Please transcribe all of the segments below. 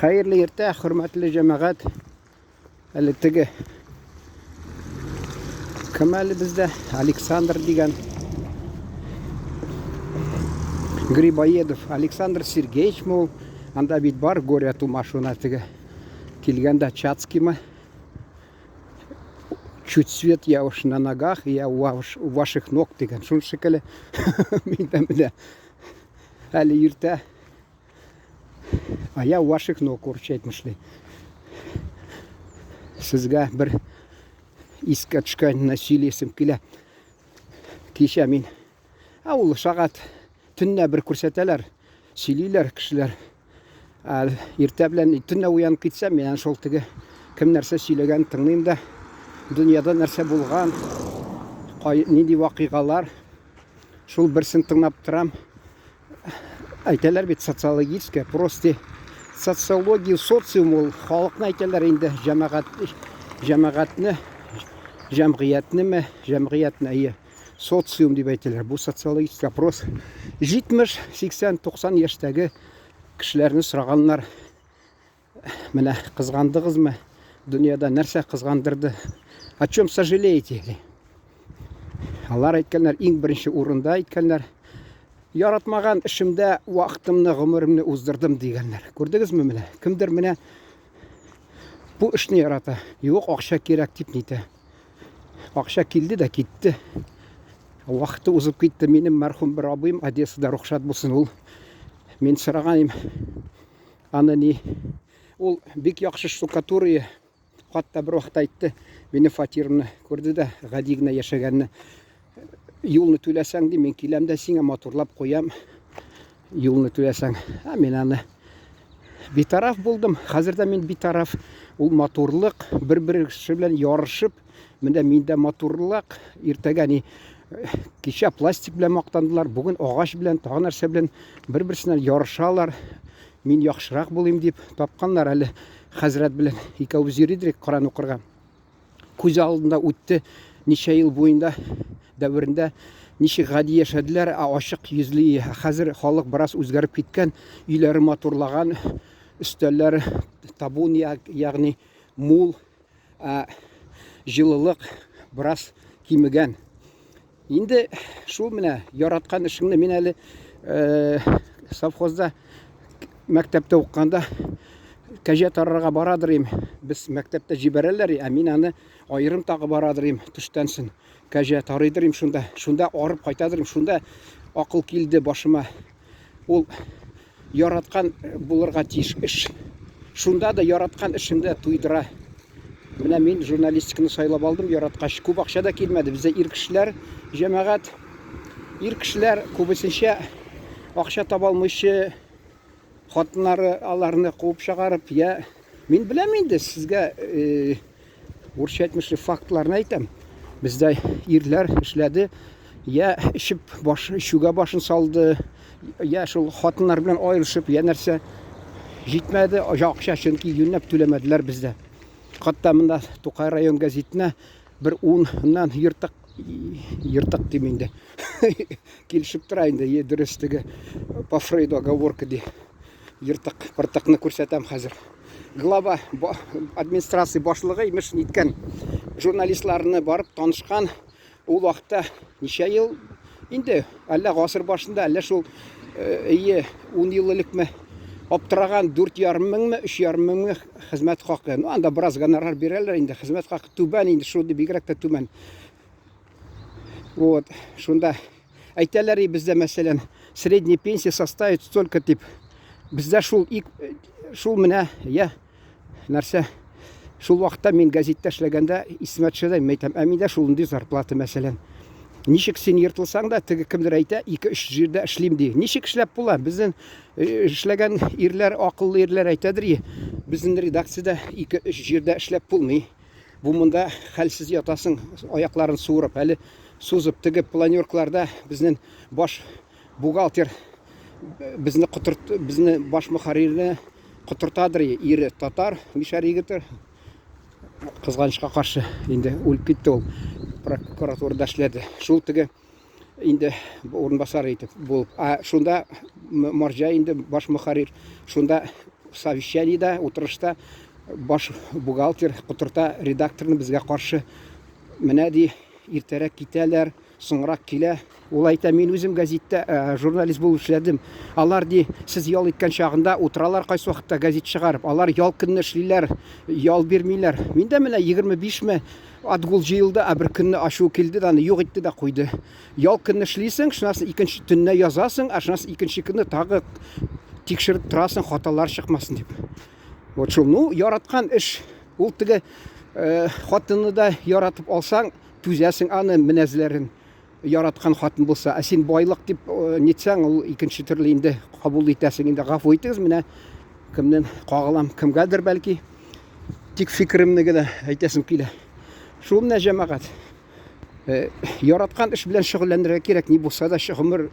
Хәерле иртә, хөрмәтле җәмәгать. Әле теге кем әле бездә? Александр дигән. Грибоедов Александр Сергеевич ул? Анда бит бар горе от ума шуна теге. Килгәндә Чацкиймы? Чуть свет я уж на ногах, я у ваших ног дигән. Шул шикелле. Мин дә менә әле иртә. А я у ваших ног, урысча әйтмешли. Сезгә бер искә төшкәнне сөйлисем килә. Кичә мин Ә ул сәгать төнлә бер күрсәтәләр, сөйлиләр кешеләр. Ә иртә белән төнлә уянып китсәм, мин шул теге кем нәрсә сөйләгән тыңлыйм да, дөньяда нәрсә булган, нинди вакыйгалар, шул берсен тыңлап торам. Әйтәләр бит социологическая, просто социология, социум ул халыкны әйтәләр инде, җәмәгать, җәмәгатьне, җәмгыятьнеме, җәмгыятьне, әйе, социум дип әйтәләр. Бу социологический опрос. 70, 80, 90 яшьтәге кешеләрне сораганнар. Менә кызгандыгызмы? Дөньяда нәрсә кызгандырды? О чем сожалеете? Алар әйткәннәр, иң беренче урында әйткәннәр, яратмаган эшемдә вакытымны, гомеремне уздырдым дигәннәр. Күрдегезме менә? Кемдер менә бу эшне ярата. Юк, акча кирәк дип нитә. Акча килде дә китте. Вакыты узып китте. Минем мәрхүм бер абыем Одессада рөхсәт булсын ул. Мин сораган идем. Аны ни? Ул бик яхшы штукатурия. Хатта бер вакыт әйтте, минем фатирымны күрде дә, гади генә яшәгәнне. Юлны түләсәң ди, мин киләм дә сиңа матурлап куям. Юлны түләсәң. Ә мин аны битараф булдым. Хәзер дә мин битараф. Ул матурлык, бер-берсе белән ярышып, менә миндә матурлык, иртәгә ни кичә пластик белән мактандылар, бүген агач белән, тагы нәрсә белән бер-берсеннән ярышалар. Мин яхшырак булыйм дип тапканнар әле хәзрәт белән икәүбез йөридек Коръән укырга. Күз алдында үтте ничә ел буенда дәверендә ничек гади яшәделәр, ә ачык йөзле. Хәзер халык бераз үзгәреп киткән, өйләре матурлаган, өстәлләре табун, ягъни мул, ә җылылык бераз кимегән. Инде шул менә яраткан эшеңне мин әле э, совхозда мәктәптә укыганда кәҗә тарарга барадыр им. Без мәктәптә җибәрәләр, ә мин аны аерым тагы барадыр им төштән соң. Кәҗә тарыйдыр им шунда. Шунда арып кайтадыр им. Шунда акыл килде башыма. Ул яраткан булырга тиеш эш. Шунда да яраткан эшеңдә туйдыра. Менә мин журналистиканы сайлап алдым, яраткач. Күп акча да килмәде. Бездә ир кешеләр, җәмәгать, ир кешеләр күбесенчә акча таба алмыйча хатыннары аларны куып чыгарып, я мин беләм инде сезгә э, урысча әйтмешли фактларны әйтәм. Бездә ирләр эшләде, я эчеп баш эчүгә башын салды, я шул хатыннар белән аерылышып, я нәрсә җитмәде, акча чөнки юньләп түләмәделәр бездә. Хатта монда Тукай район гәзитенә бер уннан ертык ертык дим инде. Килешеп тора инде, дөрес теге по Фрейду оговорка ди. Ертык, пыртыкны күрсәтәм хәзер. Глава администрация башлыгы имеш ниткән журналистларны барып танышкан ул вакытта ничә ел инде әллә гасыр башында әллә шул э, әйе 10 ел элекме аптыраган 4,5 меңме 3,5 меңме хезмәт хакы ну анда бераз гонорар бирәләр инде хезмәт хакы түбән инде шул бигрәк тә түбән вот шунда Әйтәләр и бездә, мәсәлән, средняя пенсия составит столько дип. Бездә шул ик, шул менә, я, нәрсә, шул вакытта мин газетта эшләгәндә исемә төшә дә, мин әйтәм, ә миндә шулындый зарплата, мәсәлән. Ничек син ертылсаң да, теге кемдер әйтә, ике-өч җирдә эшлим ди. Ничек эшләп була? Безнең э, эшләгән ирләр, акыллы ирләр әйтәдер, безнең редакциядә ике-өч җирдә эшләп булмый. Бу монда хәлсез ятасың, аякларын суырып, әле сузып, теге планеркаларда безнең баш бухгалтер безне котырт, безне баш мөхәррирне котыртадыр, ире татар, мишәр егете. Кызганычка каршы инде үлеп китте ул. Прокуратурада эшләде. Шул теге инде урынбасар итеп булып. Ә шунда Марҗа инде баш мөхәррир. Шунда Совещаниедә, утырышта баш бухгалтер котырта редакторны безгә каршы. Менә ди, иртәрәк китәләр, соңрак килә. Ул әйтә, мин үзем гәзиттә э, журналист булып эшләдем. Алар ди, сез ял иткән чагында утыралар кайсы вакытта гәзит чыгарып. Алар ял көнне эшлиләр, ял бирмиләр. Мин дә менә 25 ме отгул җыелды, ә бер көнне ачу килде дә аны юк итте дә куйды. Ял көнне эшлисең, шуннан соң икенче төнне язасың, ә шуннан соң икенче көнне тагы тикшереп торасың, хаталар чыкмасын дип. Вот шул, ну, яраткан эш. Ул теге э, хатынны да яратып алсаң, түзәсең аны менәзләрен. Яраткан хатын булса, ә син байлык дип э, нитсәң, ул икенче төрле инде кабул итәсең инде. Гафу итегез, менә кемнән кагылам, кемгәдер бәлки. Тик фикеремне генә әйтәсем килә. Шул менә җәмәгать. Э, яраткан эш белән шөгыльләнергә кирәк, ни булса да гомер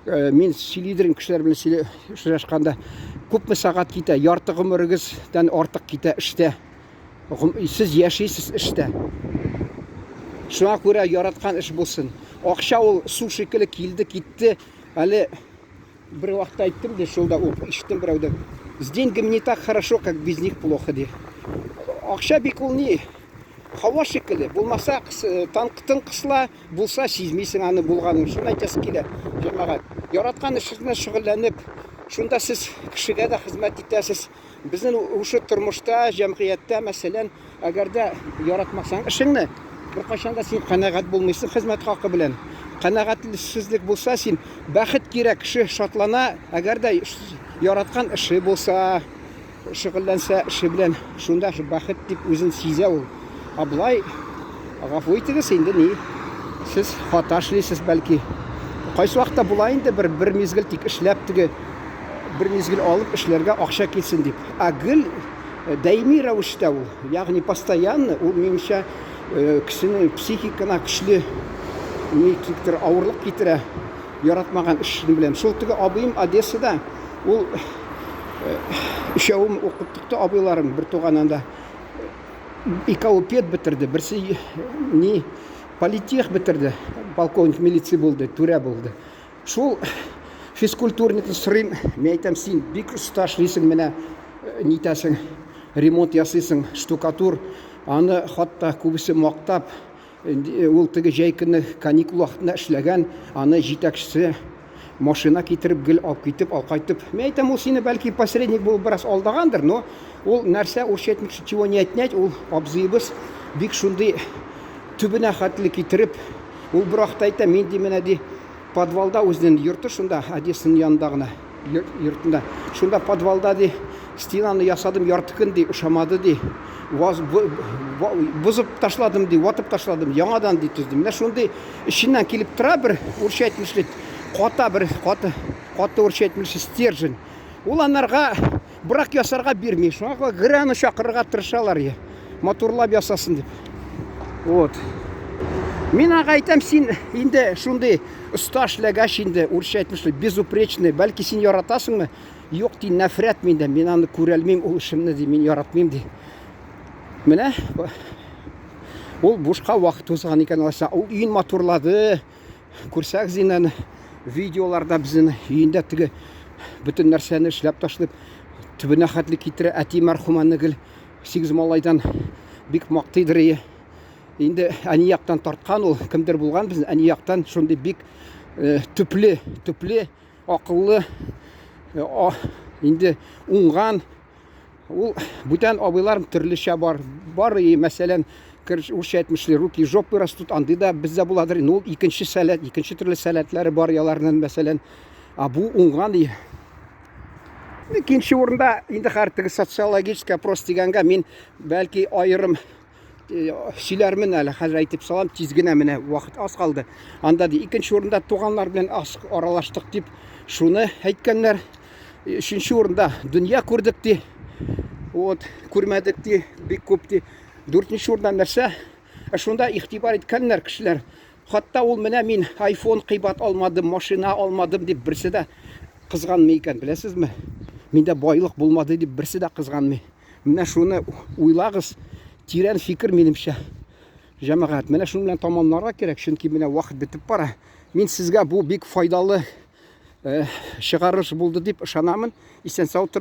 э, мин сөйлидерим кешеләр белән сөйләшкәндә, күпме сәгать китә, ярты гомерегездән артык китә эштә. Сез яшисез эштә. Шуңа күрә яраткан эш булсын. Акча ул су шикелле килде, китте. Әле бер вакытта әйттем дә, шул да ук ишеттем берәүдән. С деньгами не так хорошо, как без них плохо, ди. Акча бик ул ни? Һава шикелле, булмаса, тын кысыла, булса, сизмисең аны булганын. Шуны әйтәсе килә, җәмәгать. Яраткан эшегез белән шөгыльләнеп, шунда сез кешегә дә хезмәт итәсез. Безнең шушы тормышта, җәмгыятьтә, мәсәлән, әгәр дә яратмасаң эшеңне, беркайчан да син канәгать булмыйсың хезмәт хакы белән. Канәгатьсезлек булса, син бәхет кирәк, кеше шатлана, әгәр дә яраткан эше булса, шөгыльләнсә эше белән, шунда бәхет дип үзен сизә ул. Ә болай, гафу итегез инде, ни, сез хата эшлисез бәлки. Кайсы вакытта була инде бер бер мизгел тик эшләп теге бер мизгел алып эшләргә акча килсен дип. Ә гел э, даими рәвештә ул, ягъни постоянно ул минемчә э, кешенең психикына көчле никтер авырлык китерә яратмаган эш белән. Шул теге абыем Одессада ул Өчәвем укыттык та абыйларым бер туган анда. Икәве пед бетерде, берсе ни политех бетерде, полковник милиция булды, түрә булды. Шул физкультурникны сорыйм, мин әйтәм, син бик оста эшлисең, менә нитәсең, ремонт ясыйсың, штукатур. Аны хатта күбесе мактап, Ул теге җәй көне каникул вакытында эшләгән, аны җитәкчесе машина китереп гел алып китеп, алып кайтып. Мин әйтәм, ул сине бәлки посредник булып бераз алдагандыр, но ул нәрсә, урысча әйтмешли, чего не отнять, ул абзыебыз бик шундый төбенә хәтле китереп, ул бер вакытта әйтә, мин ди менә ди подвалда үзенең йорты шунда, Одессаның янында гына йортында. Шунда подвалда ди стенаны ясадым, ярты көн ди, ошамады ди. Ваз, бозып ташладым ди, ватып ташладым, яңадан ди төздем. Менә шундый эченнән килеп тора бер урысча әйтмешли, ката бер каты, каты урысча әйтмешли стержень. Ул анарга брак ясарга бирми. Шуңа күрә граны чакырырга тырышалар я. Матурлап ясасын дип. Вот. Мин аңа әйтәм, син инде шундый оста эшләгәч инде, урысча әйтмешли, безупречный, бәлки син яратасыңмы? Юк, ди, нәфрәт миндә, мин аны күрәлмим ул эшемне, ди, мин яратмыйм, ди. Менә ул бушка вакыт узган икән алайса. Ул өен матурлады. Күрсәгез инде аны видеоларда безнең өендә теге бөтен нәрсәне эшләп ташлап, төбенә хәтле китерә. Әти мәрхүм аны гел сигез малайдан бик мактыйдыр ие. Инде әни яктан тарткан ул, кемдер булган безнең әни яктан шундый бик э, төпле, төпле, акыллы, э, инде уңган. Ул бүтән абыйларым төрлечә бар. Бар и, мәсәлән, урысча әйтмешли, руки жопы растут, андый да бездә буладыр. Ну, ул икенче сәләт, икенче төрле сәләтләре бар яларның, мәсәлән. А бу уңган и. Икенче урында инде хәр теге социологический опрос дигәнгә мин бәлки аерым сөйләрмен әле, хәзер әйтеп салам, тиз генә менә вакыт аз калды. Анда ди икенче урында туганнар белән аз аралаштык дип шуны әйткәннәр. Өченче урында дөнья күрдек ди. Вот, күрмәдек ди, бик күп ди. Дүртенче урында нәрсә? Ә шунда игътибар иткәннәр кешеләр. Хатта ул менә мин iPhone кыйбат алмадым, машина алмадым дип берсе дә кызганмый икән, беләсезме? Миндә байлык булмады дип берсе дә кызганмый. Менә шуны уйлагыз, тирән фикер минемчә. Җәмәгать, менә шуның белән тамамларга кирәк, чөнки менә вакыт бетеп бара. Мин сезгә бу бик файдалы э, чыгарыш булды дип ышанамын. Исән сау тор.